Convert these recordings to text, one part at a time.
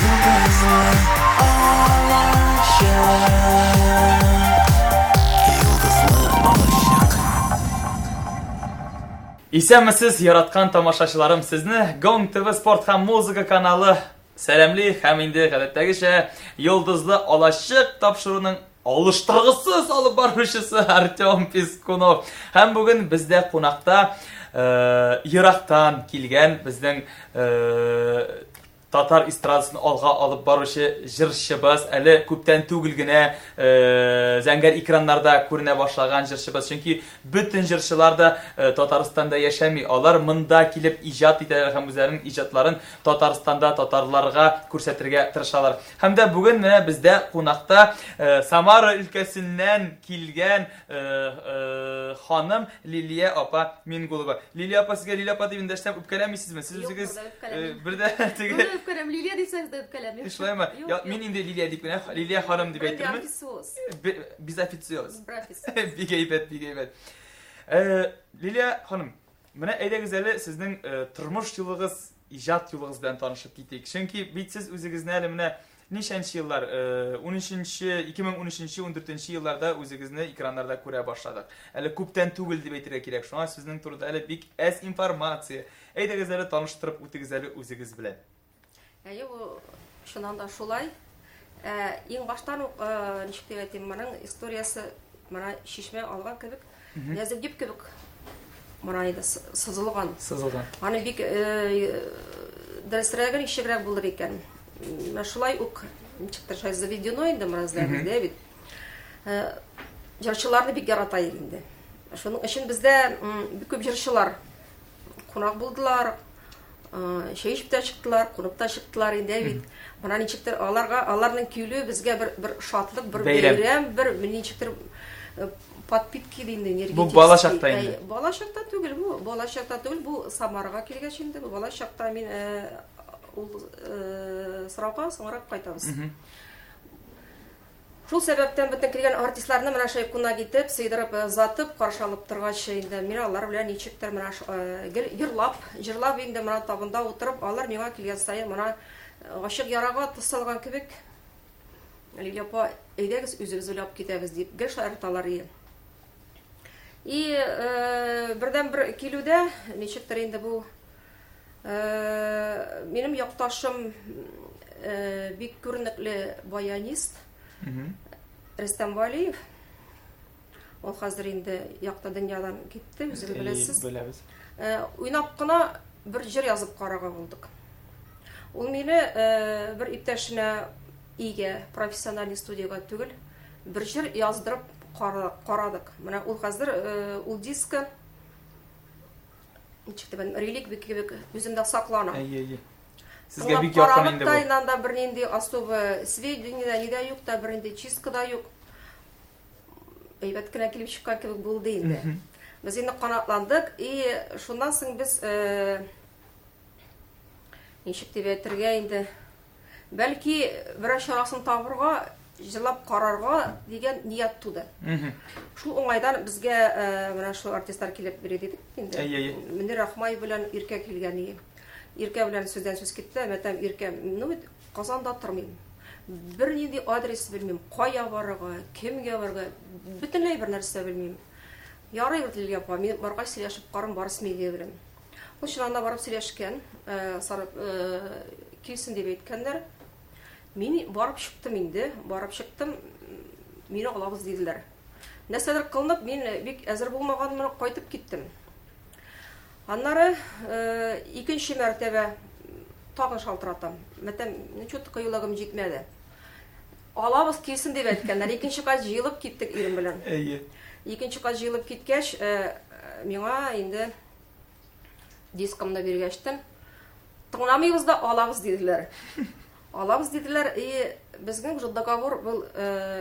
Йолдызлы алачык. Йолдызлы алачык. Исәнмесез, яраткан тамашачыларым, сезне Гонг ТВ спорт һәм музыка каналы сәламли һәм инде гадәттәгечә Йолдызлы алачык тапшыруның алыштыргысыз алып баручысы Артем Пискунов. Һәм бүген бездә кунакта э, ерактан килгән безнең э, татар эстрадасын алга алып баручы җырчыбыз, әле күптән түгел генә э, зәңгәр экраннарда күренә башлаган җырчыбыз. Чөнки бөтен җырчылар да э, Татарстанда яшәми. Алар монда килеп иҗат итәләр һәм үзләренең иҗатларын Татарстанда татарларга күрсәтергә тырышалар. Һәм дә бүген менә бездә кунакта э, Самара өлкәсеннән килгән э, э, ханым Лилия апа Мингулова. Лилия апа, сезгә Лилия апа дип эндәшсәм үпкәләмисезме? Сез Юк, үзегез бер дә үпкәләмим. бер дә теге Бер дә үпкәләмим. Лилия дисәгез дә үпкәләмим. Шулаймы? Юк, Я, юк. мин инде Лилия дип кенә, Лилия ханым дип Бер дә әйтермен. официоз. Без официоз. Бер официоз. Бик әйбәт, бик әйбәт. Лилия ханым, менә әйдәгез әле сезнең тормыш юлыгыз, иҗат юлыгыз белән танышып китик. Чөнки бит сез үзегезне әле менә ничәнче еллар, 13-нче, 2013-нче, 14-нче елларда үзегезне экраннарда күрә башладык. Әле күптән түгел дип әйтергә кирәк. Шуңа сезнең турыда әле бик әз информация. Әйдәгез әле таныштырып үтегез әле үзегез белән. Әйе, бу чыннан да шулай. Ә, иң баштан ук, ничек дип әйтим, моның историясе менә чишмә алган кебек, нәзек дип кебек менә инде сызылган. Сызылган. Аны бик дөресрәге ничегрәк булыр икән? Менә шулай ук ничектер шулай заведено инде менә бездә бит. Җырчыларны бик ярата инде. Шуның өчен бездә бик күп җырчылар кунак булдылар, чәй эчеп тә чыктылар, кунып та чыктылар инде бит. Менә ничектер аларга, аларның килүе безгә бер бер шатлык, бер бәйрәм, бер ничектер подпитки инде энергетический. Бу бала чакта инде. Бала чакта түгел бу, бала чакта түгел, бу Самарага килгәч инде, бу бала чакта мин ул сорауга соңрак кайтабыз. Шул сәбәптән бөтен килгән артистларны менә шулай кунак итеп, сыйдырып, озатып, каршы алып торгач инде мин алар белән ничектер менә гел йырлап, җырлап инде менә табында утырып, алар миңа килгән саен менә ачык ярага тоз салган кебек, Лилия апа, әйдәгез үзебез уйлап китәбез дип гел шаярталар иде. И бердән-бер килүдә ничектер инде бу Минем якташым бик күренекле баянист Рөстәм Валиев. Ул хәзер инде якты дөньядан китте, үзегез беләсез. Беләбез. Уйнап кына бер җыр язып карарга булдык. Ул мине бер иптәшенә өйгә, профессиональный студиягә түгел, бер җыр яздырып карадык. Менә ул хәзер ул диска ничек дип әйтим, реликвия кебек үземдә саклана. Әйе, әйе. Сезгә бик якын инде бу. Каралып та бернинди особо сведения да, ни дә юк та, бернинди чистка да юк. Әйбәт кенә килеп чыккан кебек булды инде. Без инде канатландык, и шуннан соң без ничек дип әйтергә инде, Бәлки, берәр чарасын табырга, җырлап карарга дигән ният туды. Шул уңайдан безгә менә шул артистлар килеп йөри дидек инде. Әйе, әйе. Мөнир Рахмаев белән Иркә килгән иде. Иркә белән сүздән сүз китте, мәтәм Иркә, ну бит Казанда тормыйм. Бернинди адрес белмим, кая барырга, кемгә барырга, бөтенләй бер нәрсә белмим. Ярый, Лилия апа, мин баргач сөйләшеп карым, барысы миңа белән. Ул чыннан да барып сөйләшкән, сарып килсен дип әйткәннәр. Мин барып чыктым инде, барып чыктым, мине алабыз диделәр. Нәрсәдер кылынып, мин бик әзер булмаганмын, кайтып киттем. Аннары икенче мәртәбә тагын шалтыратам. Мәтәм, ну что-то кыюлыгым җитмәде. Алабыз килсен дип әйткәннәр. Икенче кат җыелып киттек ирем белән. Әйе. Икенче кат җыелып киткәч, миңа инде дискымны биргәчтен, тыңламыйбыз да алабыз диделәр. Алабыз диделәр, и безнең уже договор был,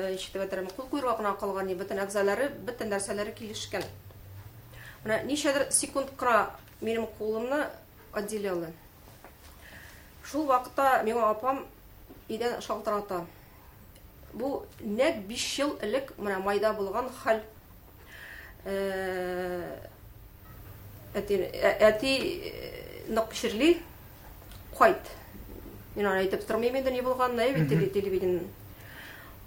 ничек дип әйтергә, кул куерга гына калган, бөтен әгъзалары, бөтен нәрсәләре килешкән. Менә ничәдер секунд кына минем кулымны отделяли. Шул вакытта миңа апам өйдән шалтырата. Бу нәкъ 5 ел элек менә майда булган хәл. Әти, әти нык чирли, кайт. Мин аны әйтеп тормыйм инде ни булганын, әй бит телевидение.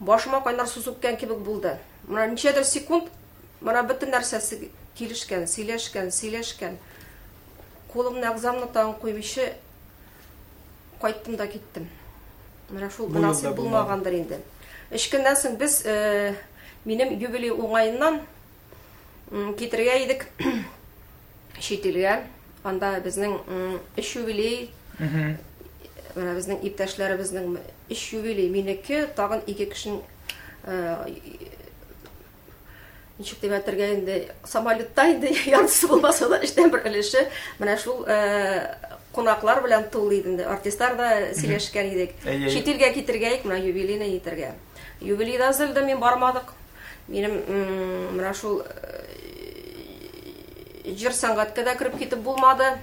Башыма кайнар су суккан кебек булды. Менә ничәдер секунд, менә бөтен нәрсәсе килешкән, сөйләшкән, сөйләшкән. Кулымны, әгъзамны тагын куймыйча кайттым да киттем. Менә шул насыйп булмагандыр инде. Өч көннән соң без э, минем юбилей уңаеннан китергә идек чит илгә. Анда безнең өч юбилей, менә безнең иптәшләребезнең өч юбилей, минеке, тагын ике кешенең э, ничек дип әйтергә инде, самолетта инде яртысы булмаса да өчтән бер өлеше менә шул э, кунаклар белән тулы иде инде. Артистлар да сөйләшкән идек. Чит илгә китергә идек, менә юбилейны итәргә. Юбилейда өзелде, мин бармадык. Минем менә шул җыр сәнгатькә дә кереп китеп булмады.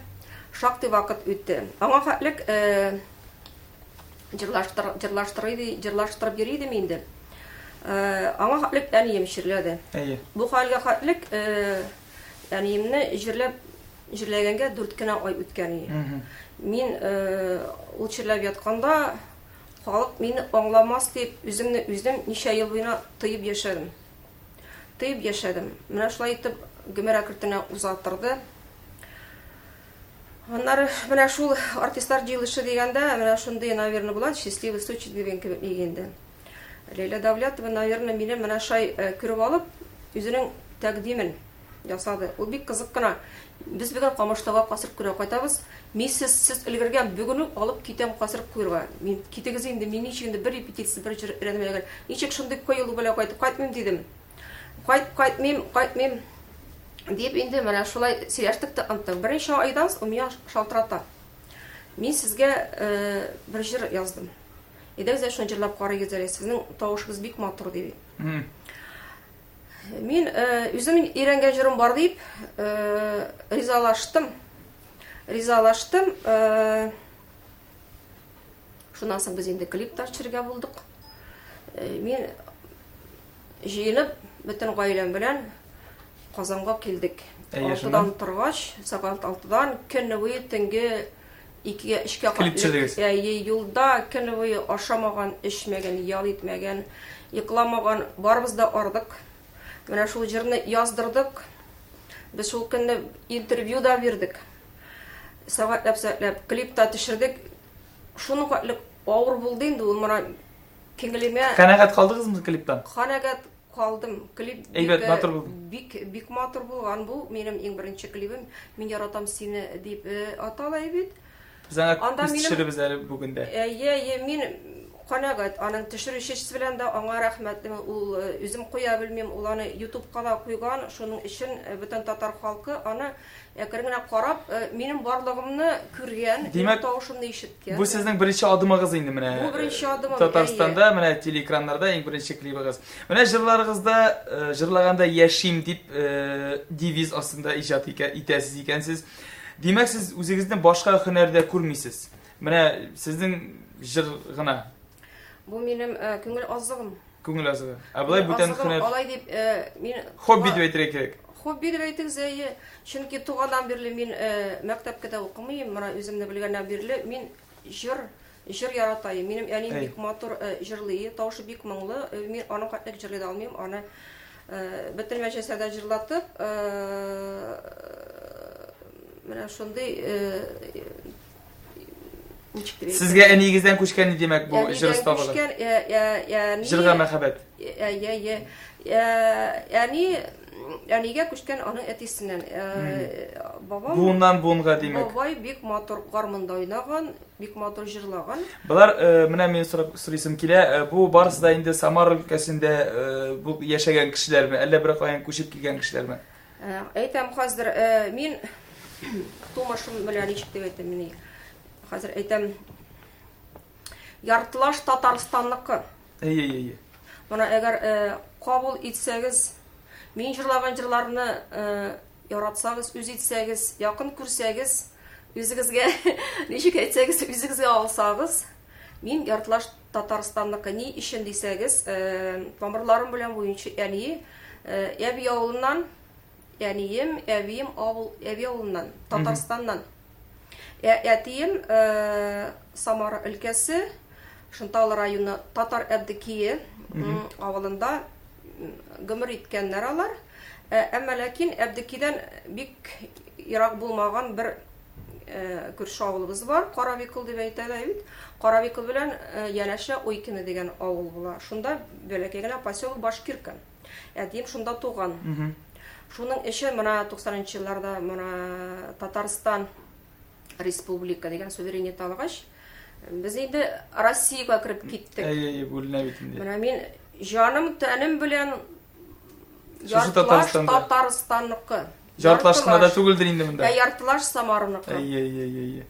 Шактый вакыт үтте. Аңа хәтлек җырлаштыр, җырлаштырып йөри идем инде. Аңа хәтлек әнием чирләде. Әйе. Бу хәлгә хәтлек әниемне җирләп җирләгәнгә 4 кенә ай үткән иде. Мин ул чирләп ятканда Халык мине аңламас дип, үземне үзем ничә ел буена тыеп яшәдем. Тыеп яшәдем. Менә шулай итеп гомер әкертенә уза торды. Аннары менә шул артистлар җыелышы дигәндә, менә шундый, наверное, була, счастливый случай дигән кебек нигә инде. Ләйлә Давлятова, наверное, мине менә шай э, күреп алып, үзенең тәкъдимен ясады. Ул бик кызык кына. Без бүген Камышлыга касырып куярга кайтабыз. Мин сез, сез өлгергән, бүген үк алып китәм касырып куярга. Мин китегез инде, мин ничек инде бер репетиция, бер җыр өйрәнмәгән. Ничек шундый кыюлык белән кайтып кайтмыйм дидем. Кайт, кайтмыйм, кайтмыйм дип инде менә шулай сөйләштек тә оныттык. Берничә айдан ул миңа шалтырата. Мин сезгә э, бер җыр яздым. Әйдәгез әле шуны җырлап карыйк әле. Сезнең тавышыгыз бик матур ди. Мин э, үзем өйрәнгән җырым бар дип э, ризалаштым. Ризалаштым. Э, шуннан соң без инде клип та төшерергә булдык. Мин җыенып, бөтен гаиләм белән Казанга килдек. Алтыдан торгач, сәгать алтыдан көне буе төнге икегә, өчкә Клип төшердегез? Әйе, юлда көне буе ашамаган, эчмәгән, ял итмәгән, йокламаган, барыбыз да ардык. Менә шул җырны яздырдык. Без шул көнне интервью да бирдек. Сәгатьләп-сәгатьләп клип та төшердек. Шуның хәтле авыр булды инде ул менә күңелемә. Канәгать калдыгызмы клиптан? Канәгать калдым. Клип Әйбәт, бик, матур булды. Бик, бик матур булган бу. Минем иң беренче клибым. Мин яратам сине дип э, атала бит. Без аңа Анда күз минем- төшеребез әле бүген дә. Әйе, әйе, мин канәгать. Аның төшерүчесе белән дә аңа рәхмәтлемен. Ул э, үзем куя белмим, ул аны YouTubeка да куйган. Шуның өчен э, бөтен татар халкы аны әкрен генә карап, э, минем барлыгымны күргән, минем Димәк, тавышымны ишеткән. Бу сезнең беренче адымыгыз инде менә. Бу беренче адымым, Татарстанда менә телеэкраннарда иң беренче клибыгыз. Менә җырларыгызда э, җырлаганда яшим дип э, девиз астында иҗат итәсез икәнсез. Димәк, сез үзегезне башка һөнәрдә күрмисез. Менә сезнең җыр гына. Бу минем э, күңел азыгым. Күңел азыгы. Ә болай бүтән һөнәр Алай дип мин хобби дип әйтергә кирәк. Хобби дип әйтегез, әйе. Чөнки туганнан бирле мин мәктәпкә дә укымыйм, менә үземне белгәннән бирле мин җыр җыр яратайым. Минем әнием бик матур җырлый, тавышы бик моңлы. Мин аның хәтлек җырлый да алмыйм. Аны бөтен мәҗлесләрдә җырлатып, менә шундый ничек дип Сезгә әниегездән күчкән димәк бу җыр осталыгы. Күчкән, әни Җырга мәхәббәт. Әйе, әни әнигә күчкән аның әтисеннән. Бабам Буыннан буынга димәк. Бабай бик матур гармунда уйнаган, бик матур җырлаган. Болар менә мин сорап сорыйсым килә, бу барысы да инде Самара өлкәсендә бу яшәгән кешеләрме, әллә бер каян күчеп килгән кешеләрме? Әйтәм хәзер, мин тумышым белән ничек дип әйтәм мин хәзер әйтәм яртылаш Татарстанныкы. Әйе, әйе. Моны әгәр кабул итсәгез, мин җырлаган җырларны яратсагыз, үз итсәгез, якын күрсәгез, үзегезгә ничек әйтсәгез, үзегезгә алсагыз, мин яртылаш Татарстанныкы. Ни өчен дисәгез, тамырларым белән буенча әни әби авылыннан, әнием, әбием авыл, әби авылыннан, Татарстаннан. Әтием Самара өлкәсе, Шынтал районы Татар Әбдекие авылында гомер иткәннәр алар. Әмма ләкин Әбдекидән бик ерак булмаган бер күрше авылыбыз бар, Карабикул дип әйтәләр бит. Карабикул белән янәшә Уйкино дигән авыл була. Шунда бәләкәй генә поселок Башкирка. Әтием шунда туган. Шуның өчен менә 90 елларда менә Татарстан республика дигән суверенитет алгач, без инде Россиягә кереп киттек. Әйе, әйе, бүленә бит инде. Менә мин җаным, тәнем белән яртылаш Татарстанныкы. Яртылаш кына да түгелдер инде монда. Ә яртылаш Самараныкы. Әйе, әйе, әйе, әйе.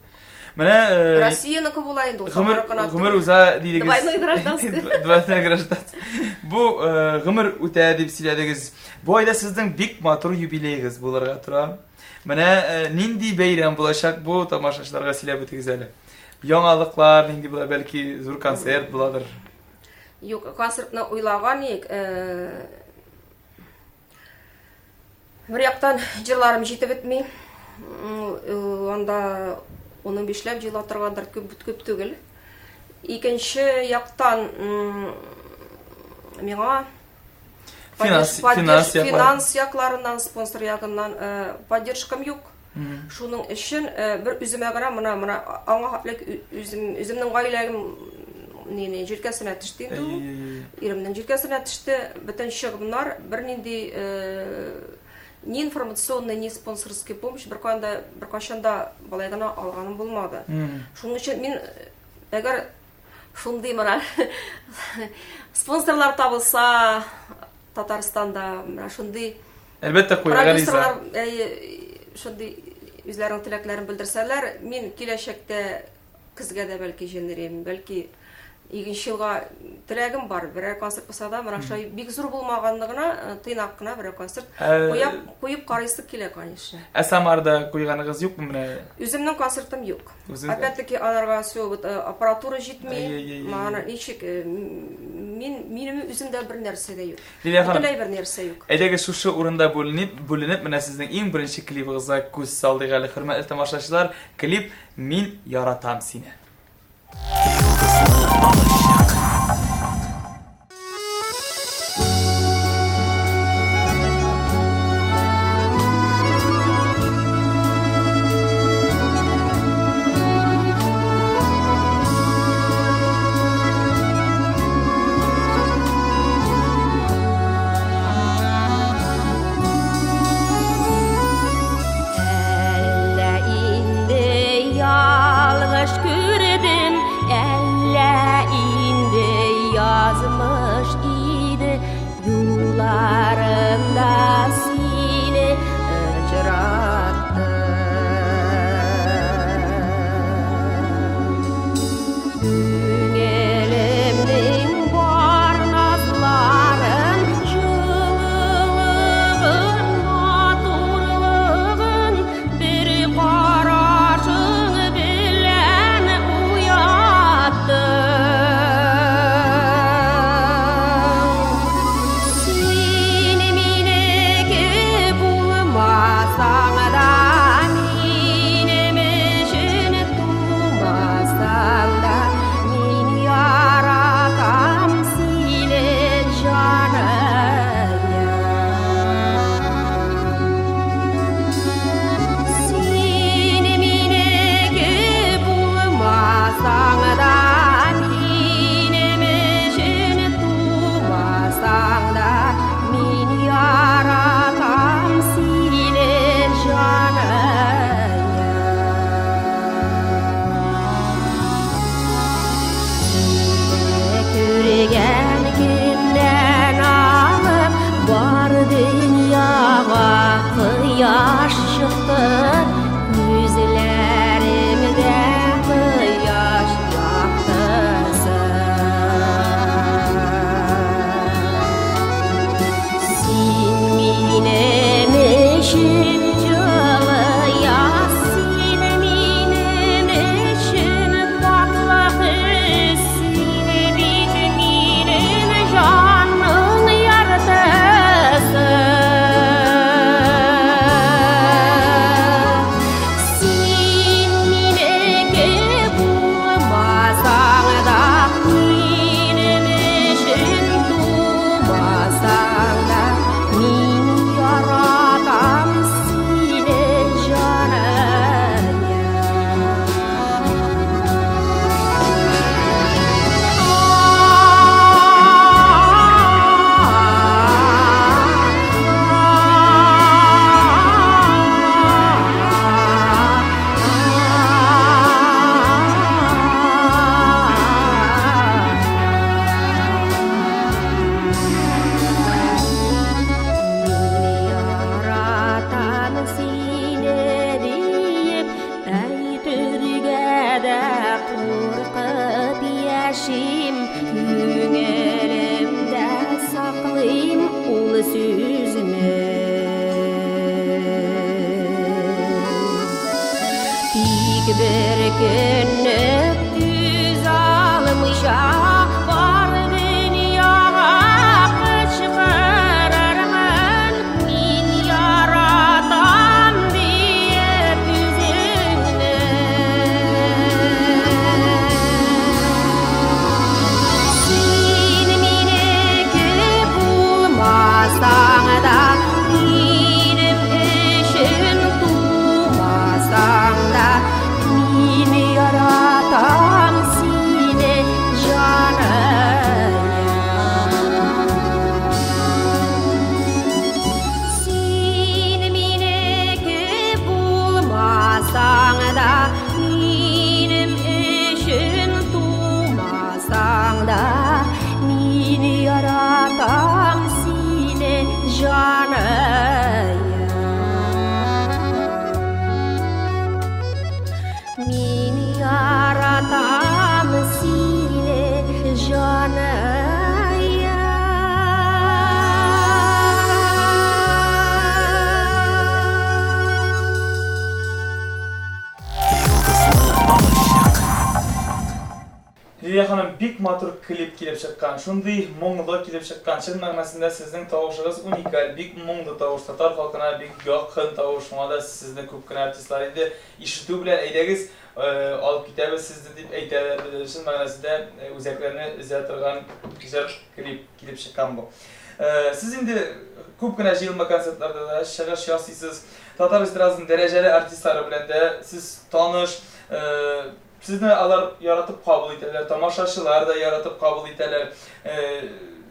Менә Россияныкы була инде ул. Гомер, гомер уза дидегез. Двойной гражданство. Двойной гражданство. Бу гомер үтә дип сөйләдегез. Бу айда сезнең бик матур юбилеегыз булырга тора. Менә нинди бәйрәм булачак бу, тамашачыларга сөйләп үтегез әле. Яңалыклар нинди була, бәлки зур концерт буладыр. Юк, концертны уйлаган идек. Бер яктан җырларым җитеп бетми. Анда 15-ләп җыела торгандыр, күп күп түгел. Икенче яктан миңа финанс, финанс, финанс якларыннан, спонсор ягыннан поддержкам юк. Шуның өчен бер үземә генә менә менә аңа хәтлек үзем үземнең гаиләм нине җилкәсенә төште инде ул. Иремнең җилкәсенә төште. Бөтен чыгымнар бернинди ни информационный, ни спонсорский помощь беркайда да беркайчан да болай гына алганым булмады. Шуның өчен мин әгәр шундый менә спонсорлар табылса Татарстанда менә шундый Әлбәттә, куярга риза. Продюсерлар шундый үзләренең теләкләрен белдерсәләр, мин киләчәктә көзгә дә бәлки җыенырым, бәлки икенче елга теләгем бар, берәр концерт булса да, менә шулай бик зур булмаганны гына, тыйнак кына берәр концерт куеп, куеп карыйсы килә, конечно. Ә Самарда куйганыгыз юкмы менә? Үземнең концертым юк. Опять-таки аларга все вот аппаратура җитми. Моны ничек мин минем үземдә бер нәрсә дә юк. Лилия ханым. Бөтенләй бер нәрсә юк. Әйдәгез шушы урында бүленеп, бүленеп менә сезнең иң беренче клибыгызга күз салдык әле, хөрмәтле тамашачылар. Клип Мин яратам сине. Йолдызлы алачык. Әллә инде ялгыш күрдем, әллә яшим, күңелемдә саклыйм ул сүзне. Тик бер көнне түзә алмыйча бар дөньяга кычкырырмын, мин яратам диеп үзеңне. Син минеке булмасаң да, минем өчен тумасаң да, мин яратам сине, җаныем. Син минеке булмасаң да, минем өчен тумасаң да, мин яратам сине, җаныем. Мин яратам сине, җаныем. Йолдызлы алачык. Лилия ханым, бик матур клип килеп чыккан. Шундый моңлы килеп чыккан. Чын мәгънәсендә сезнең тавышыгыз уникаль, бик моңлы тавыш, татар халкына бик якын тавыш. Шуңа да сезне күп кенә артистлар инде ишетү белән әйдәгез, алып китәбез сезне дип әйтәләр. Чын мәгънәсендә үзәкләрне өзә торган җыр, клип килеп чыккан бу. Сез инде күп кенә җыелма концертларда да чыгыш ясыйсыз. Татар эстрадасының дәрәҗәле артистлары белән дә сез таныш. Сезне алар яратып кабул итәләр, тамашачылар да яратып кабул итәләр.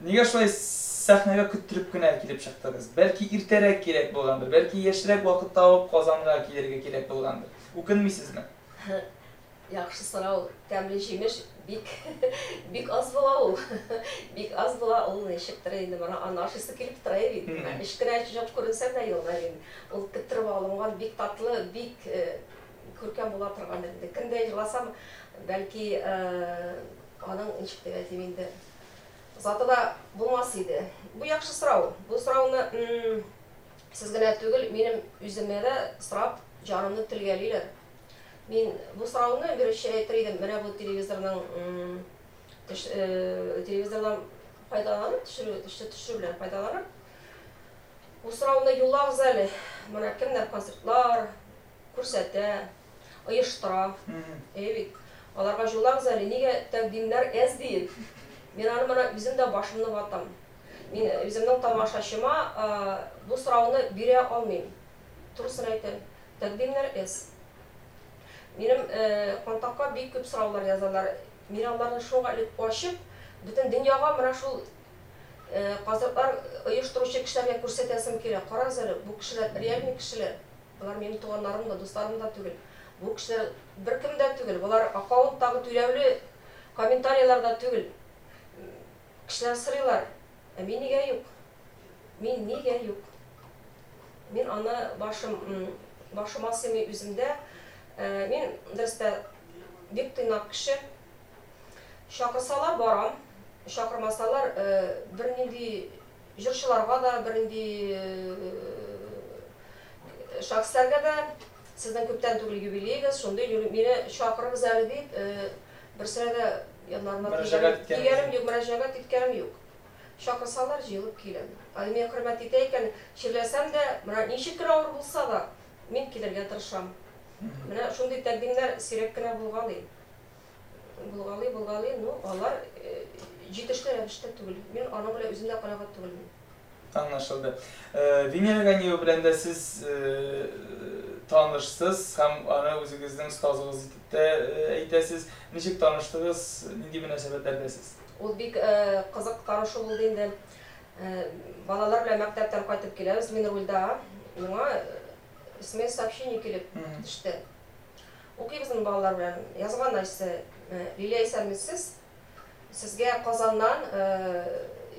Нигә шулай сәхнәгә көттереп кенә килеп чыктыгыз? Бәлки иртәрәк кирәк булгандыр, бәлки яшьрәк вакытта ук Казанга килергә кирәк булгандыр. Үкенмисезме? Яхшы сорау, тәмле җимеш бик бик аз була ул. Бик аз була ул, ничектер инде моны аны ашыйсы килеп тора бит. Өч кенә чыгып күренсә дә юк әле. Ул көттереп алынган бик татлы, бик күркәм була торган инде. Кемдә җырласам, бәлки аның ничек дип әйтим инде, заты да булмас иде. Бу яхшы сорау. Бу сорауны сез генә түгел, минем үземә дә сорап җанымны телгәлиләр. Мин бу сорауны беренче әйтер идем, менә бу телевизорның телевизордан файдаланып, төшерү, төшерү белән файдаланып, бу сорауны юллагыз әле. Менә кемнәр концертлар күрсәтә, оештыра. Әйе бит. Аларга юллагыз әле, нигә тәкъдимнәр әз диеп. Мин аны менә үзем дә башымны ватам. Мин үземнең тамашачыма бу сорауны бирә алмыйм. Турысын әйтәм, тәкъдимнәр әз. Минем контактка бик күп сораулар язалар. Мин аларны шуңа элек ачып, бөтен дөньяга менә шул концертлар оештыручы кешеләргә күрсәтәсем килә. Карагыз әле, бу кешеләр реальный кешеләр. Болар минем туганнарым да, дусларым да түгел. Бу кешеләр беркем дә түгел. Болар аккаунттагы түләүле комментарийлар да түгел. Кешеләр сорыйлар, ә мин нигә юк? Мин нигә юк? Мин аны башым башыма сыймый үземдә. Мин дөрестә бик тыйнак кеше. Чакырсалар барам, чакырмасалар бернинди җырчыларга да, бернинди шәхесләргә дә сезнең күптән түгел юбилеегыз, шундый мине чакырыгыз әле дип, берсенә дә яннарына тигәнем юк, мөрәҗәгать иткәнем юк. Чакырсалар җыелып киләм. Ә мине хөрмәт итә икән, чирләсәм дә, менә ничек кенә авыр булса да, мин килергә тырышам. Менә шундый тәкъдимнәр сирәк кенә булгалый. Булгалый, булгалый, ну, алар җитешле рәвештә түгел. Мин аның белән үзем дә канәгать түгелмен. Аңлашылды. Венера Ганиева белән дә сез танышсыз һәм аны үзегезнең остазыгыз итеп тә әйтәсез. Ничек таныштыгыз, нинди мөнәсәбәтләрдәсез? Ул бик кызык танышу булды инде. Балалар белән мәктәптән кайтып киләбез, мин рульдә. Миңа смс-сообщение килеп төште. Укыйбыз инде балалар белән. Язган нәрсә, Лилия, исәнмесез? Сезгә Казаннан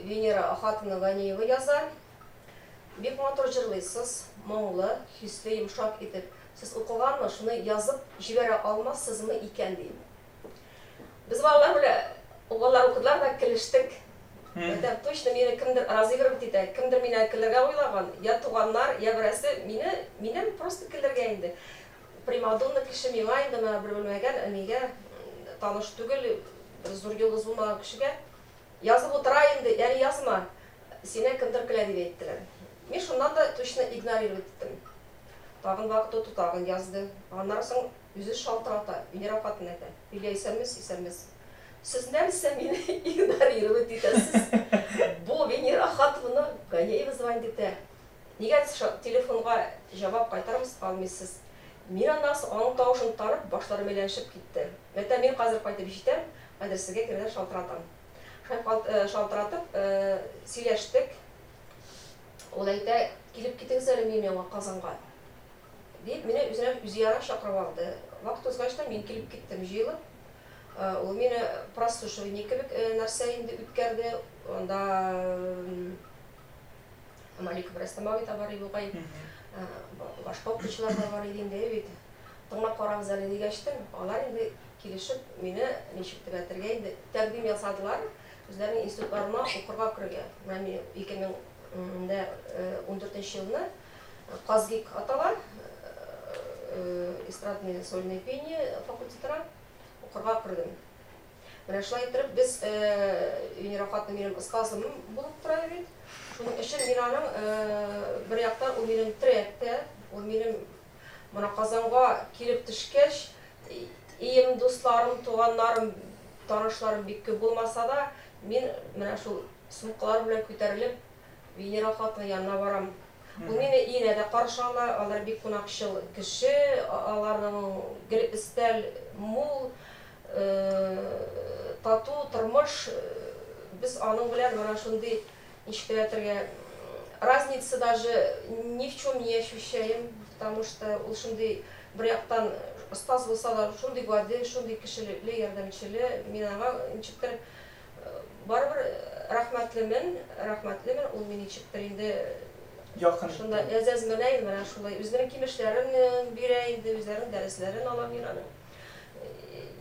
Венера Ахатовна Ганиева яза. Бик матур җырлыйсыз, моңлы, хисле, йомшак итеп. Сез укыганмы, шуны язып җибәрә алмассызмы икән, дим. Без балалар белән Алар укыдылар да көлештек. Әйтәм, точно мине кемдер разыгрывать итә, кемдер миннән көлергә уйлаган, я туганнар, я берәрсе мине, миннән просто көлергә инде. Примадонна кеше миңа инде менә бер белмәгән, нигә таныш түгел, бер зур йолдыз булмаган кешегә язып утыра инде, әле язма, синнән кемдер көлә дип әйттеләр. Мин шуннан да точно игнорировать иттем. Тагын вакыт үтте, тагын язды. Аннары соң үзе шалтырата, Венера хатын әйтә, Лилия, исәнмесез, исәнмесез. Сез нәрсә мине игнорировать итәсез? Бу Венера Ахатовна Ганеева звонит итә. Нигә телефонга җавап кайтармыйсыз, алмыйсыз? Мин аннан соң аның тавышын танып, башларым әйләнешеп китте. Мәтә, мин хәзер кайтып җитәм, хәзер сезгә киредән шалтыратам. Шулай шалтыратып сөйләштек. Ул әйтә, килеп китегез әле мин яңа Казанга. Дип, мине үзенә үзе янына чакырып алды. Вакыт узгач та мин килеп киттем җыелып. Ул мине прослушивание кебек нәрсә инде үткәрде. Анда Малика Рәстам абый да бар иде бугай. Башка укытучылар да бар иде инде бит. Тыңлап карагыз әле дигәчтен, алар инде килешеп мине ничек дип әйтергә инде тәкъдим ясадылар үзләренең институтларына укырга керергә. Менә мин 2014 елны Казгик атала, эстрадное сольное пение факультетына укырга кердем. Менә шулай иттереп без Венера хатыным минем остазым булып тора бит. Шуның өчен мин аның бер яктан ул минем терәк тә, ул минем менә Казанга килеп төшкәч, ием, дусларым, туганнарым, танышларым бик күп булмаса да, мин менә шул сумкалар белән күтәрелеп Венера хатыны янына барам. Ул мине өенә дә каршы ала, алар бик кунакчыл кеше, аларның гел өстәл мул, тату тормыш. Без аның белән менә шундый, ничек дип әйтергә, разницы даже ни в чем не ощущаем, потому что ул шундый бер яктан остаз булса да, шундый гади, шундый кешелекле, ярдәмчеле. Мин аңа ничектер барыбер рәхмәтлемен, рәхмәтлемен, ул мине ничектер инде якын шунда әз-әз менә инде менә шулай үзенең киңәшләрен бирә инде, үзләренең дәресләрен алам мин аның.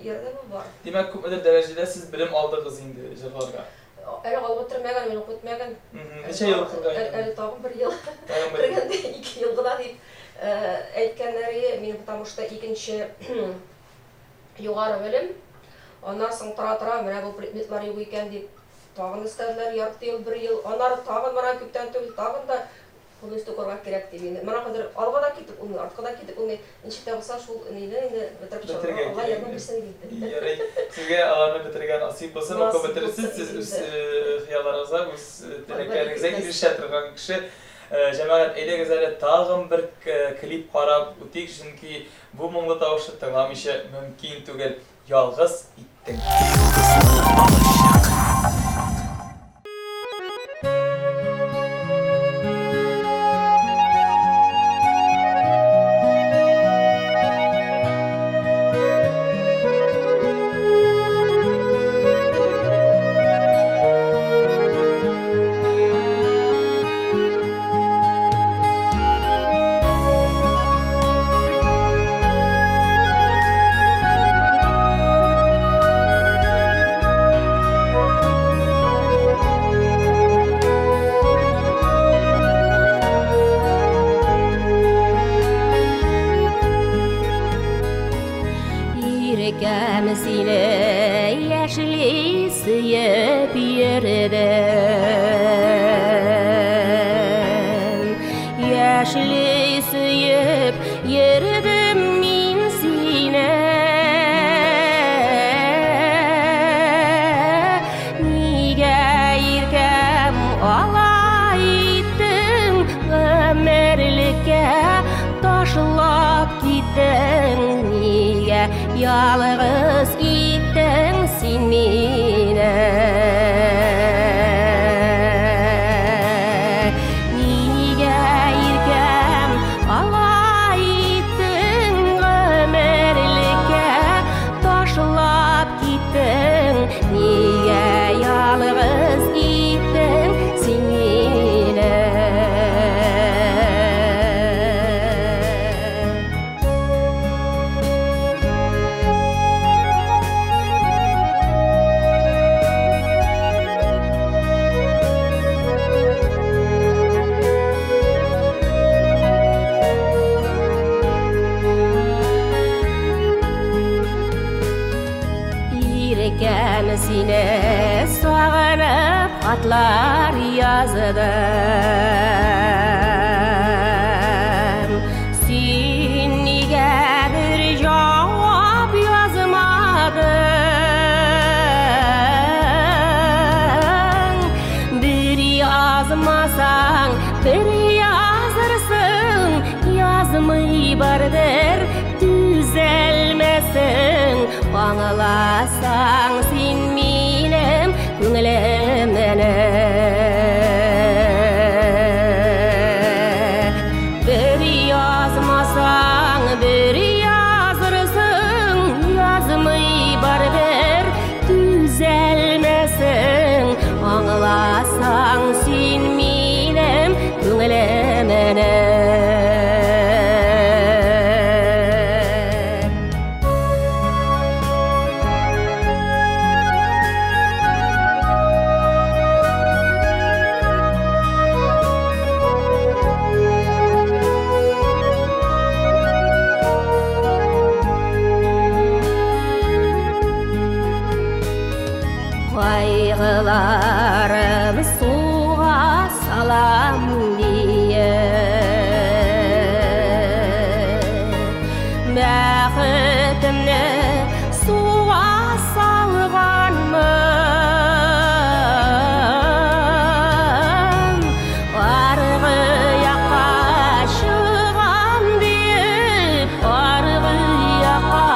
Ярдәме бар. Димәк, күпмедер дәрәҗәдә сез белем алдыгыз инде җырларга. Әле алып бетермәгән, мин укып бетмәгән. Ничә ел укырга инде? Әле тагын бер ел. Кергәндә 2 ел гына дип әйткәннәре, минем потому что икенче югары белем. Аннан соң тора-тора, менә бу предметлар юк икән дип, тагын өстәделәр ярты ел, бер ел. Аннары тагын менә күптән түгел, тагын да полностью укырга кирәк дип инде. Менә хәзер алга да китеп булмый, артка да китеп булмый. Ничек тә булса шул нидә инде бетереп чыгарга Алла ярдәм бирсен инде. Ярый, сезгә аларны бетерергә насыйп булсын, укып бетерерсез, сез үз хыялларыгызга, үз теләкләрегезгә ирешә торган кеше. Җәмәгать, әйдәгез әле тагын бер клип карап үтик, чөнки бу моңлы тавышны тыңламыйча мөмкин түгел. Ялгыз иттең. Йолдызлы алачык. Иркәм сине яшьли сөеп йөрдем. Яшьли сөеп йөрдем мин сине. Нигә иркәм алай иттең, гомерлеккә ташлап киттең? Нигә ялгыз иттең син мине? Нигә иркәм алай иттең, гомерлеккә ташлап киттең? Нигә ялгыз иттең син мине? Иркәм, сине сагынып хатлар яздым. Син нигә бер җавап язмадың? Бер язмасаң, бер язырсың, язмый бардыр төзәлмәсең. Аңласаң син минем күңелемне. Бер язмасаң, бер язырсың, язмый барыбер төзәлмәсең. Аңласаң син минем күңелемне. Кайгыларым суга салам диеп, бәхетемне суга салганмын. Аргы якка чыгам диеп, аргы якка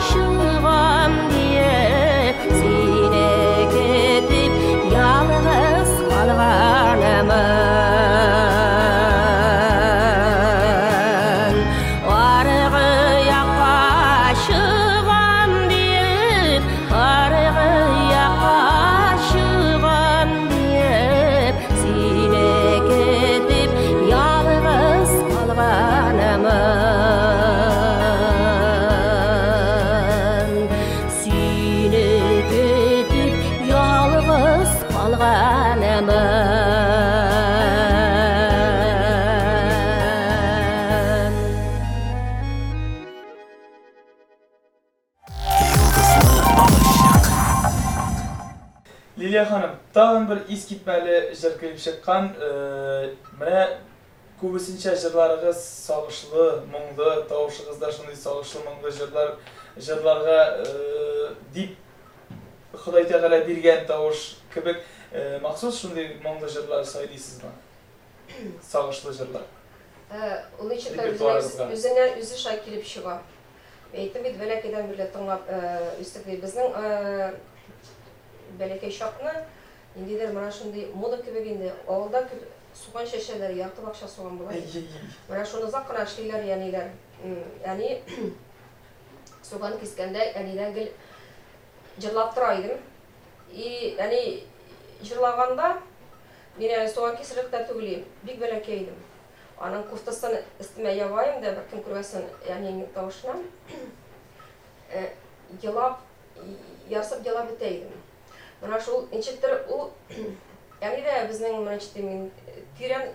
чыгам диеп, сине көтеп ялгыз калганмын. Аргы якка чыгам диеп, аргы якка чыгам диеп, сине көтеп ялгыз калганмын. Сине көтеп ялгыз калганмын. Йолдызлы алачык. Лилия ханым, тагын бер искитмәле җыр килеп чыккан. Менә күбесенчә җырларыгыз сагышлы, моңлы, тавышыгыз да шундый сагышлы, моңлы җырлар җырларга дип Ходай Тәгалә биргән тавыш кебек. Махсус шундый моңлы җырлар сайлыйсызмы? Сагышлы җырлар. Ул ничектер Репертуарыгызга. үзеннән үзе шулай килеп чыга. Әйттем бит, бәләкәйдән бирле тыңлап үстек дип. Безнең бәләкәй чакны ниндидер менә шундый мода кебек инде. Авылда күп суган чәчәләр, ярты бакча суган була. Менә шуны озак кына эшлиләр, әниләр. Әни суган кискәндә әнидән гел җырлап тора идем. И әни җырлаганда мин әле суган кисерлек тә түгел идем, бик бәләкәй идем. Аның кофтасын өстемә ябайым да, бер кем күрмәсен әнинең тавышына. Елап, ярсып елап бетә идем. Менә шул ничектер ул әни дә безнең менә ничек дим, тирән,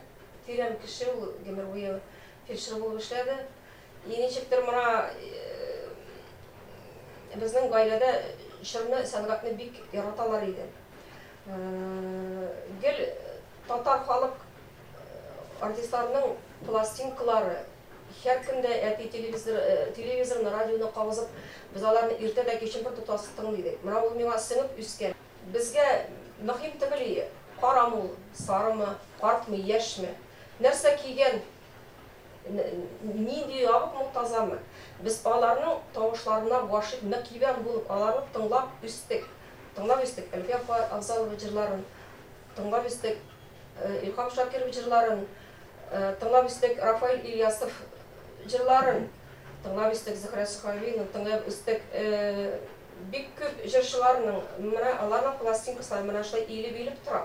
тирән кеше ул, гомер буе фельдшер булып эшләде. И ничектер менә безнең гаиләдә җырны, сәнгатьне бик яраталар иде. Гел татар халык артистларының пластинкалары, һәр көндә әти телевизор, телевизорны, радионы кабызып, без аларны иртә дә кичен бер тотасы тыңлый идек. Менә ул миңа сеңеп үскән. Безгә мөһим түгел, карамы ул, сарымы, картмы, яшьме, нәрсә кигән, нинди ябыкмы, тазамы. Без аларның тавышларына гашыйк, мөкибән булып, аларны тыңлап үстек. Тыңлап үстек Әлфия апа Авзалова җырларын, тыңлап үстек Илһам Шакиров җырларын, тыңлап үстек Рафаэль Ильясов җырларын, тыңлап үстек Зөһрә Сөхәвиевна, тыңлап үстек бик күп җырчыларның, менә аларның пластинкалары менә шулай иелеп-иелеп тора.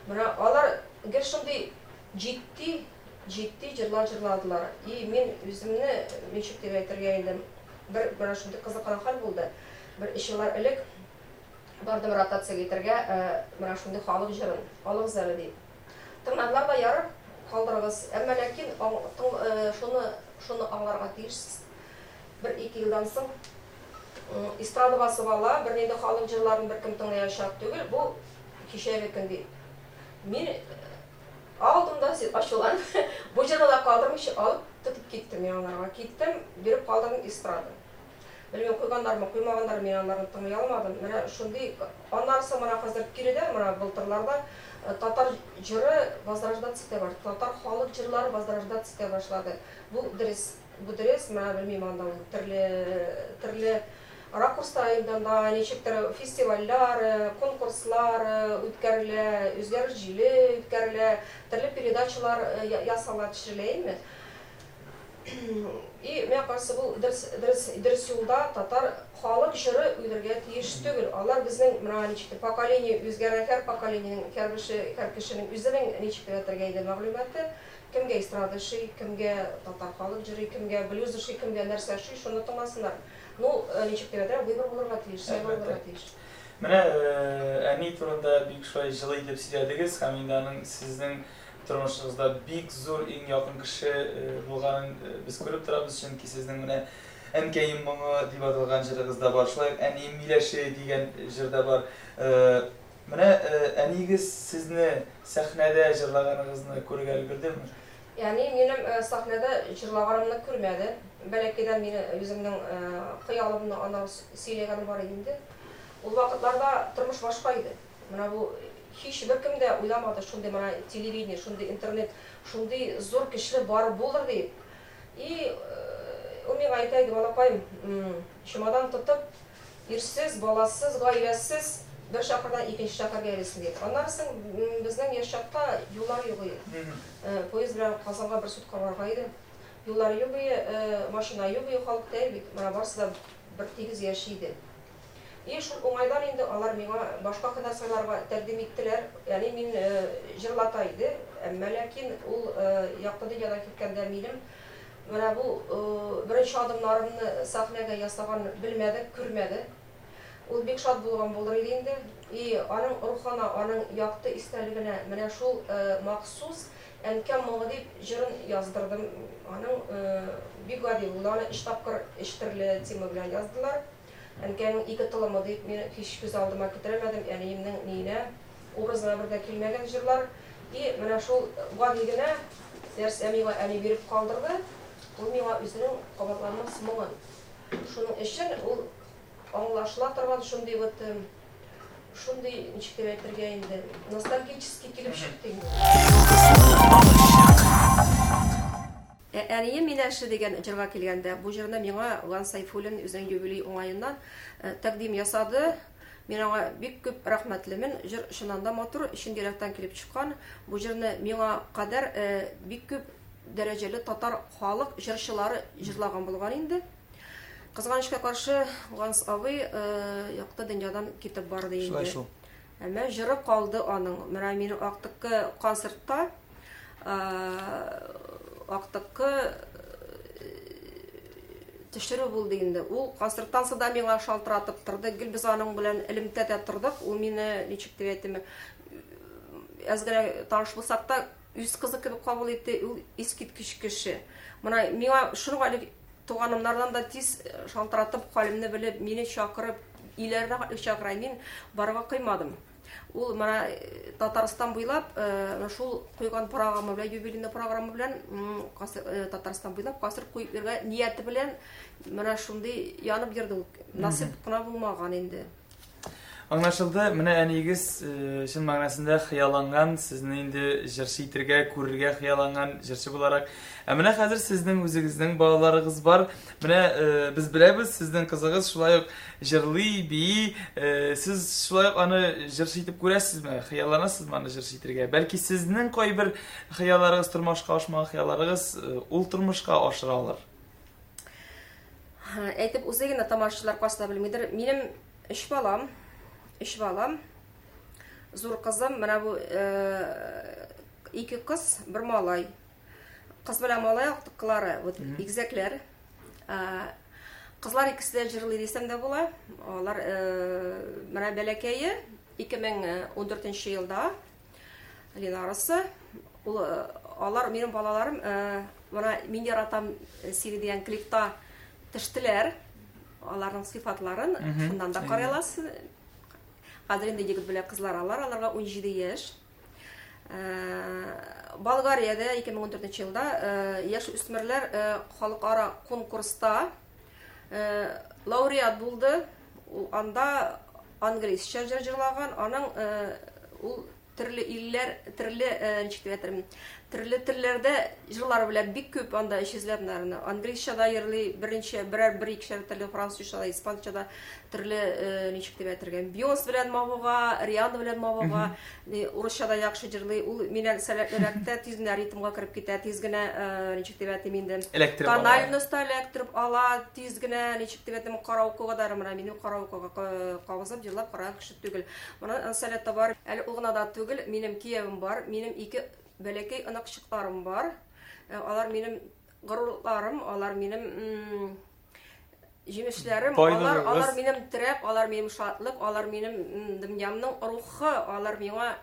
Менә алар гел шундый җитди, җитди җырлар җырладылар. И мин үземне ничек дип әйтергә инде, бер менә шундый кызык кына хәл булды. Бер өч еллар элек бардым ротация итәргә, менә шундый халык җырын алыгыз әле дип. Тыңладылар да, ярар, калдырыгыз. Әмма ләкин шуны аңларга тиешсез. Бер ике елдан соң Эстрада басып ала, бернинди халык җырларын беркем тыңлаячак түгел, бу кичәге көн дип. Мин алдым да, ачуланып, бу җырны да калдырмыйча алып тотып киттем мин аларга. Киттем, биреп калдырдым эстрада. Белмим, куйганнармы, куймаганнармы, мин аларны тыңлый алмадым. Менә шундый, аннары соң менә хәзер киредән, менә былтырларда татар җыры возрождаться итә башлады. Татар халык җырлары возрождаться итә башлады. Бу дөрес. Бу дөрес, менә белмим анда ул төрле төрле ракурста инде анда ничектер фестивальләр, конкурслар үткәрелә, үзгәреш җиле үткәрелә, төрле передачалар ясала, төшерелә инде. И миңа кажется, бу дөрес дөрес дөрес юлда татар халык җыры үлергә тиеш түгел. Алар безнең менә ничектер поколение үзгәрә, һәр поколениенең һәр кеше һәр кешенең үзенең ничек дип әйтергә инде мәгълүматы. Кемгә эстрада ошый, кемгә татар халык җыры, кемгә блюз ошый, кемгә нәрсә ошый, шуны тыңласыннар. Ну, ничек дип әйтергә, выбор булырга тиеш, сайлау булырга тиеш. Менә әни турында бик шулай җылы итеп сөйләдегез һәм инде аның сезнең тормышыгызда бик зур, иң якын кеше булганын без күреп торабыз, чөнки сезнең менә Әнкәем моңы дип аталган җырыгыз да бар, шулай ук Әнием миләше дигән җыр да бар. Менә әниегез сезне сәхнәдә җырлаганыгызны күрергә өлгердеме? Әни минем сәхнәдә җырлаганымны күрмәде. Бәләкәйдән мин үземнең хыялымны ана сөйләгәнем бар иде инде. Ул вакытларда тормыш башка иде. Менә бу һич беркем дә уйламады шундый менә телевидение, шундый интернет, шундый зур көчле бар булыр диеп. И ул миңа әйтә иде, балакаем, чемодан тотып, Ирсез, баласыз, гаиләсез бер шәһәрдән икенче шәһәргә йөрисең дип. Аннары соң безнең яшь чакта юллар юк иде. Поезд белән Казанга бер сутка барырга иде. Юллар юк иде, машина юк иде, халык тәер бит. Менә барысы да бер тигез яши иде. И шул уңайдан инде алар миңа башка һөнәр сайларга тәкъдим иттеләр. Әни мин җырлата иде, әмма ләкин ул якты дөньядан киткәндә минем Менә бу беренче адымнарымны сәхнәгә ясаган белмәде, күрмәде. Ул бик шат булган булыр иде инде. И аның рухына, аның якты истәлегенә менә шул махсус Әнкәм моңы дип җырын яздырдым. Аның бик гади булды. Аны өч тапкыр өч төрле тема белән яздылар. Әнкәнең ике толымы дип мин һич күз алдыма китерәмәдем әниемнең ниенә, образына бер дә килмәгән җырлар. И менә шул гади генә нәрсә миңа әни биреп калдырды, ул миңа үзенең кабатланмас моңын. Шуның өчен ул аңлашыла торган шундый вот шундый, ничек дип әйтергә инде, ностальгический килеп чыкты инде. Ә Әнием миләше дигән җырга килгәндә, бу җырны миңа Иван Сайфуллин үзенең юбилей уңаеннан тәкъдим ясады. Мин аңа бик күп рәхмәтлемен. Җыр чыннан да матур, чын йөрәктән килеп чыккан. Бу җырны миңа кадәр бик күп дәрәҗәле татар халык җырчылары җырлаган булган инде. Кызганычка каршы, Ганс абый якты дөньядан китеп барды инде. Шулай шул. Әмма җыры калды аның. Менә мин актыккы концертта актыккы төшерү булды инде. Ул концерттан соң да миңа шалтыратып торды. Гел без аның белән элемтәдә тордык. Ул мине ничек дип әйтим, әз генә таныш булсак та, үз кызы кебек кабул итте. Ул искиткеч кеше. Менә миңа шуның әле Туганымнардан да тиз шалтыратып, хәлемне белеп, мине чакырып, өйләренә хәтле чакыра. Мин барырга кыймадым. Ул менә Татарстан буйлап, шул куйган программа белән, юбилейный программа белән Татарстан буйлап концерт куеп йөргә нияте белән менә шундый янып йөрде ул. Насыйп кына булмаган инде. Аңлашылды. Менә әниегез чын мәгънәсендә хыялланган, сезне инде җырчы итергә, күрергә хыялланган җырчы буларак. Ә менә хәзер сезнең үзегезнең балаларыгыз бар. Менә без беләбез, сезнең кызыгыз шулай ук җырлый, бии. Сез шулай ук аны җырчы итеп күрәсезме? Хыялланасызмы аны җырчы итергә? Бәлки сезнең кайбер хыялларыгыз, тормышка ашмаган хыялларыгыз ул тормышка ашыра алыр? Әйтеп үзе генә тамашачылар кайсы да белмидер. Минем өч балам, өч балам. Зур кызым, менә бу ике кыз, бер малай. Кыз белән малай актыккылары, вот игезәкләр. Кызлар икесе дә җырлый дисәм дә була. Алар менә бәләкәе 2014 елда Ленарасы. Ул алар минем балаларым менә мин яратам сине дигән клипта төштеләр. Аларның сыйфатларын шуннан да карый аласыз. Хәзер инде егет белән кызлар алар, аларга 17 яшь. Болгариядә 2014 елда яшь үсмерләр халыкара конкурста лауреат булды. Ул анда английча җыр җырлаган. Аның ул төрле илләр, төрле, ничек дип әйтермен, төрле телләрдә җырлары белән бик күп анда 300 ләп, наверное. Английча да йырлый, берничә, берәр бер икешәр телле, французча да, испанча да, төрле, ничек дип әйтергә, Бейонсе белән мавыга, Рианна белән мавыга, урысча да яхшы җырлый. Ул миннән сәләтлерәк тә, тиз генә ритмга кереп китә, тиз генә, ничек дип әйтим инде, Эләктереп ала. Тональность та эләктереп ала, тиз генә, ничек дип әйтим, караокега да, менә минем караокега кабызып җырлап караган кеше түгел. Моның сәләте бар. Әле ул гына да түгел, минем киявем бар, минем ике бәләкәй оныкчыкларым бар. Алар минем горурлыкларым, алар минем җимешләрем, алар, алар минем терәк, алар минем шатлык, алар минем дөньямның рухы, алар миңа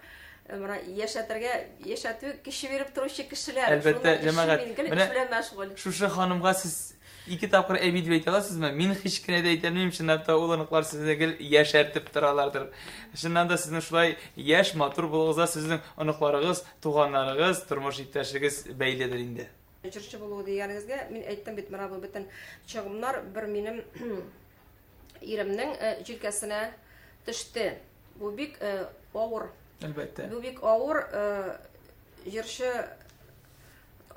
менә яшәтергә, яшәтү көче биреп торучы кешеләр. Әлбәттә, җәмәгать. Менә шушы ханымга сез ике тапкыр әби дип әйтә аласызмы? Мин һич кенә дә әйтә алмыйм, чынлап та ул оныклар сезне гел яшәртеп торалардыр. Чыннан да сезнең шулай яшь, матур булуыгызга сезнең оныкларыгыз, туганнарыгыз, тормыш иптәшегез бәйледер инде. Җырчы булу дигәнегезгә мин әйттем бит, менә бу бөтен чыгымнар бер минем иремнең җилкәсенә төште. Бу бик авыр. Әлбәттә. Бу бик авыр, җырчы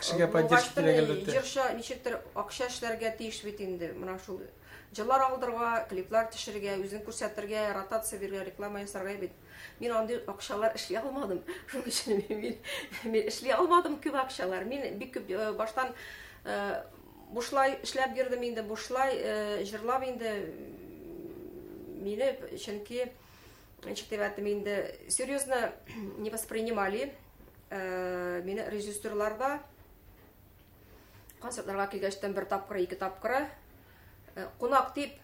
кешегә поддержка кирәк, әлбәттә. Җырчы ничектер акча эшләргә тиеш бит инде. Менә шул җырлар алдырга, клиплар төшерергә, үзен күрсәтергә, ротация бирергә, реклама ясарга бит. Мин андый акчалар эшли алмадым. Шуның өчен мин эшли алмадым күп акчалар. Мин бик күп баштан бушлай эшләп йөрдем инде, бушлай җырлап инде мине, чөнки ничек дип әйтим инде, серьезно не воспринимали мине режиссерлар да. Концертларга килгәчтән бер тапкыр, ике тапкыры кунак дип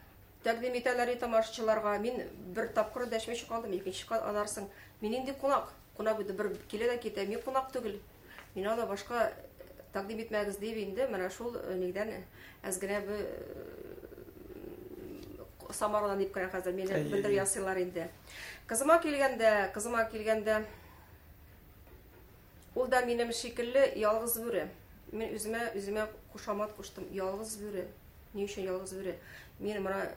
тәкъдим итәләр тамашачыларга. Мин бер тапкыр дәшмичә калдым, икенче анарсың. Мин инде кунак, кунак бит бер килә дә китә, мин кунак түгел. Мин аны башка тәкъдим итмәгез дип инде, менә шул нидән әз генә бу Самарадан дип кенә хәзер мине белдерү ясыйлар инде. Кызыма килгәндә, ул да минем шикелле ялгыз бүре. Мин үземә кушамат куштым, ялгыз бүре. Ни өчен ялгыз бүре? Мин менә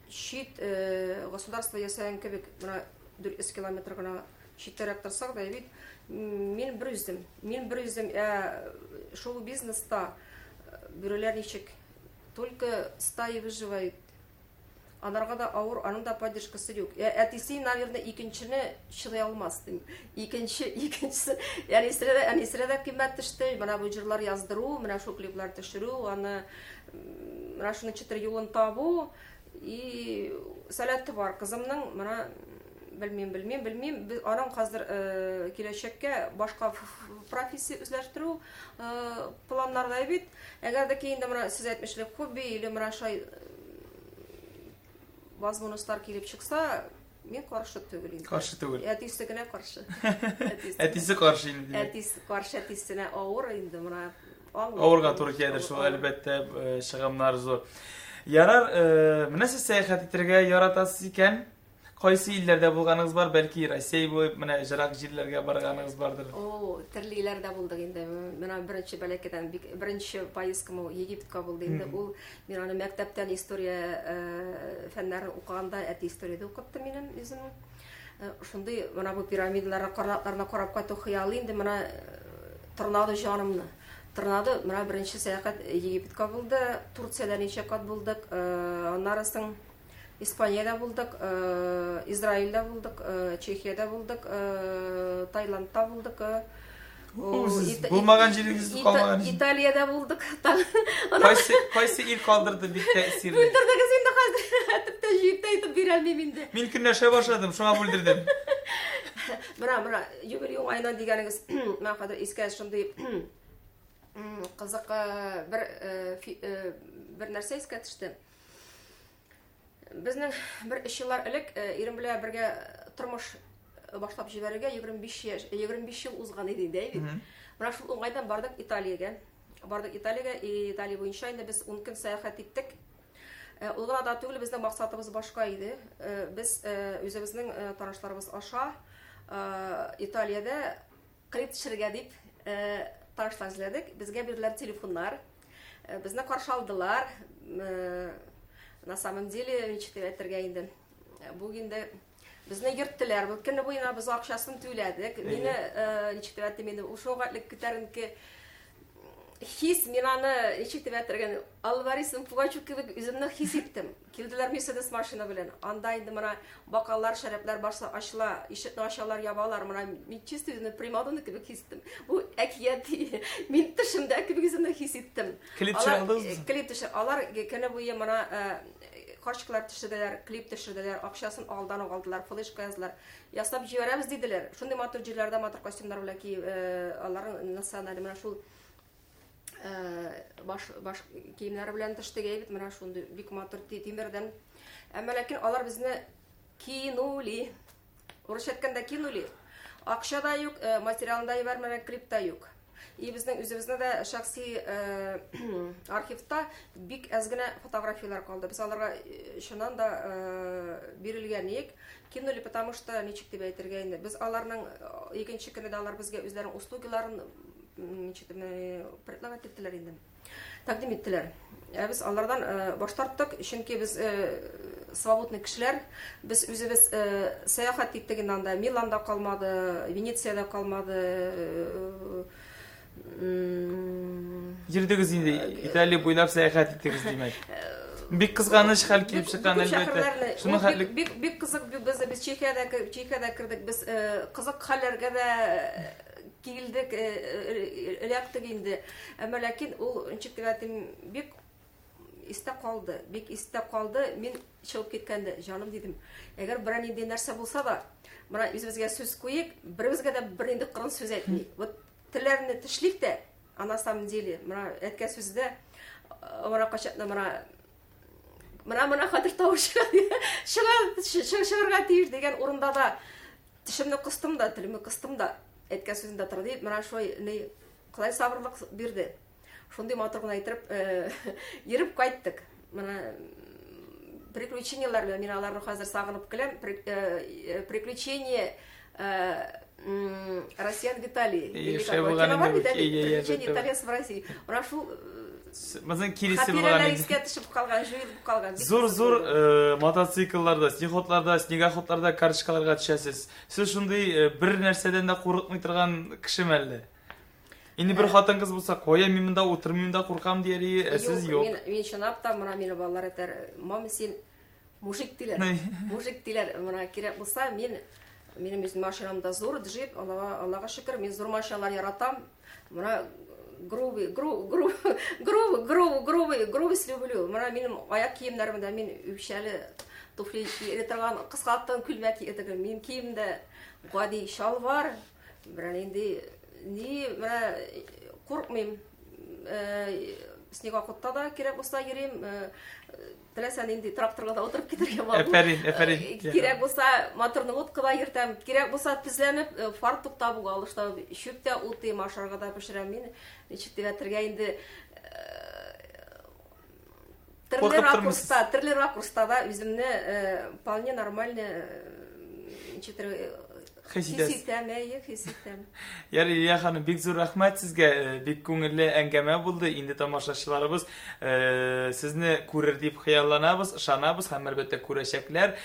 чит государство ясаган кебек, менә 400 километр гына читтәрәк торсак да бит, мин бер үзем. Мин бер үзем, шоу-бизнеста бүреләр ничек? Только стаи выживают. Анарга да авыр, аның да поддержкасы юк. Әтисе, наверное, икенчене чыдый алмас дим. Икенчесе, әнисенә дә кыйммәт төште. Менә бу җырлар яздыру, менә шул клиплар төшерү, аны менә шуны чытыр юлын табу и сәләте бар кызымның. Менә белмим, белмим, белмим. Без аның хәзер киләчәккә башка профессия үзләштерү планнарда бит. Әгәр дә инде менә сез әйтмешли хобби или менә шулай возможностьлар килеп чыкса, мин каршы түгел инде. Каршы түгел. Әтисе генә каршы. Әтисе каршы инде. Әтисе каршы, әтисенә авыр инде, менә авырга туры киләдер шул, әлбәттә, чыгымнар зур. Ярар, менә сез сәяхәт итәргә яратасыз икән, кайсы илләрдә булганыгыз бар? Бәлки Россия буйлап менә ерак җирләргә барганыгыз бардыр. О, төрле илләрдә булдык инде. Менә беренче бәләкәдән бик беренче поездкам ул Египетка булды инде. Ул мин аны мәктәптән история фәннәрен укыганда әти историядә укытты минем үзем. Шундый менә бу пирамидаларны, каратларны карап кайту хыялы инде менә тырнады җанымны. Тырнады. Менә беренче сәяхәт Египетка булды. Турциядә ничә кат булдык. Аннары соң Испаниядә булдык, Израильдә булдык, Чехиядә булдык, Таиландта булдык. Булмаган җирегез калмаган. Италиядә булдык. Кайсы ил калдырды бик тәэсирле? Бүлдердегез инде хәзер. Әтеп тә җыеп тә әйтеп бирә алмыйм инде. Мин көнләшә башладым, шуңа бүлдердем. Менә юбилей уңаеннан дигәнегез, менә хәзер искә шундый кызык бер нәрсә искә төште. Безнең бер өч еллар элек ирем белән бергә тормыш башлап җибәрергә 25 ел узган иде инде, әйе бит. Менә шул уңайдан бардык Италиягә. Бардык Италиягә, Италия буенча инде без 10 көн сәяхәт иттек. Ул гына да түгел, безнең максатыбыз башка иде. Без үзебезнең танышларыбыз аша Италиядә клип төшерергә дип танышлар эзләдек. Безгә бирделәр телефоннар. Безне каршы алдылар. На самом деле, ничек дип әйтергә инде. Бу инде безне йөрттеләр. Бу көне буена без акчасын түләдек. Мине ничек дип әйтим инде, ул шуңа күтәренке хис, мин аны ничек дип әйтергә, Алварисым Пугачев кебек үземне хис иттем. Килделәр Мерседес машина белән. Анда инде менә бокаллар, шәрәпләр барсы ачыла, ишекне ачалар, ябалар. Менә мин чисто үземне примадонна кебек хис иттем. Бу әкият. Мин төшемдә кебек үземне хис иттем. Клип төшерә алдыгызмы? Клип төшер. Алар көне буе менә карточкалар төшерделәр, клип төшерделәр, акчасын алдан ук алдылар, флешка яздылар. Ясап җибәрәбез диделәр. Шундый матур җирләрдә матур костюмнар белән киеп, аларның националь менә шул баш баш киемнәре белән төштек бит, менә шундый бик матур тимердән. Әмма ләкин алар безне кинули. Урысча әйткәндә кинули. Акча да юк, материалын да җибәрмәгән, клип та юк. И безнең үзебезнең дә шәхси архивта бик әз генә фотографияләр калды. Без аларга чыннан да бирелгән идек. Кинули, потому что ничек дип әйтергә инде. Без аларның икенче көне дә алар безгә үзләренең услугаларын ничек предлагать иттеләр инде. Тәкъдим иттеләр. Ә без алардан баш тарттык, чөнки без свободный кешеләр. Без үзебез сәяхәт иттек инде анда. Миланда калмады, Венециядә калмады. Йөрдегез инде, Италия буйлап сәяхәт иттегез, димәк. Бик кызганыч хәл килеп чыккан, әлбәттә. Шуның хәтле бик бик кызык, без без Чехиядә Чехиядә кердек. Без кызык хәлләргә дә килдек, эләктек инде. Әмма ләкин ул ничек дип әйтим, бик истә калды, бик истә калды. Мин чыгып киткәндә, җаным дидем. Әгәр берәр нинди нәрсә булса да, менә үзебезгә сүз куйыйк, беребезгә дә бернинди кырын сүз әйтмик. Вот телләрне тешлик тә, а на самом деле, менә әйткән сүздә, менә кайчакта менә менә менә хәтер тавыш чыга чыгарга тиеш дигән урында да тешемне кыстым да, телемне кыстым да, әйткән сүземдә тор дип, менә шулай ни Ходай сабырлык бирде. Шундый матур гына итеп йөреп кайттык. Менә приключениеләр белән мин аларны хәзер сагынып көләм. Приключения россиян в Италии. Или как бит әле? Приключения итальянцев в России. Менә шул Безнең киресе булган. Хатирәләр искә төшеп калган, җуелып калган. Зур-зур мотоциклларда, снегоходларда, снегоходларда карточкаларга төшәсез. Сез шундый бер нәрсәдән дә курыкмый торган кешеме әллә? Инде бер хатын-кыз булса, кая мин монда утырмыйм да куркам дияр иде, ә сез юк. Мин, мин чынлап та, менә мине балалар әйтәр, мама, син мужик диләр. Мужик диләр. Менә кирәк булса, мин минем үзем машинам да зур, джип, Аллага, Аллага шөкер, мин зур машиналар яратам. Менә грубый, гру, гру, грубый, грубый, грубый, грубость люблю. Менә минем аяк киемнәрем дә мин үкчәле туфли кия торган, кыска күлмәк кия торган. Минем киемдә гади чалбар, менә нинди ни, менә куркмыйм. Снегоходта да кирәк булса йөрим, теләсә нинди тракторга да утырып китәргә була. Әфәрин, әфәрин. Кирәк булса моторны лодкада йөртәм, кирәк булса тезләнеп фартук та алышта, чүп тә утыйм, ашарга да пешерәм. Мин ничек дип әйтергә инде, төрле ракурста, төрле ракурста да үземне вполне нормально ничектер хис итәм, әйе, хис итәм. Ярый, Лилия ханым, бик зур рәхмәт сезгә, бик күңелле әңгәмә булды. Инде тамашачыларыбыз сезне күрер дип хыялланабыз, ышанабыз һәм әлбәттә күрәчәкләр.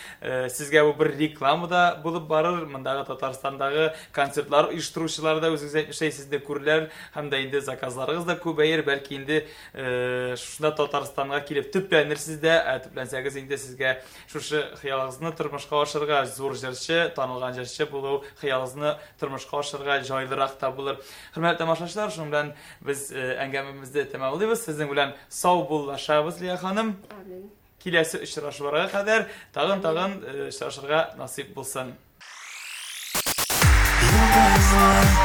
Сезгә бу бер реклама да булып барыр. Мондагы Татарстандагы концертлар оештыручылар да үзегез әйтмешли сезне күрерләр һәм дә инде заказларыгыз да күбәер, бәлки инде шушында Татарстанга килеп төпләнерсез дә, ә төпләнсәгез инде сезгә шушы хыялыгызны тормышка ашырырга, зур җырчы, танылган җырчы булу хыялыгызны тормышка ашырырга җайлырак та булыр. Хөрмәтле тамашачылар, шуның белән без әңгәмәбезне тәмамлыйбыз. Сезнең белән сау буллашабыз, Лия ханым. Амин. Киләсе очрашуларга кадәр тагын-тагын очрашырга насыйп булсын. Йолдызлы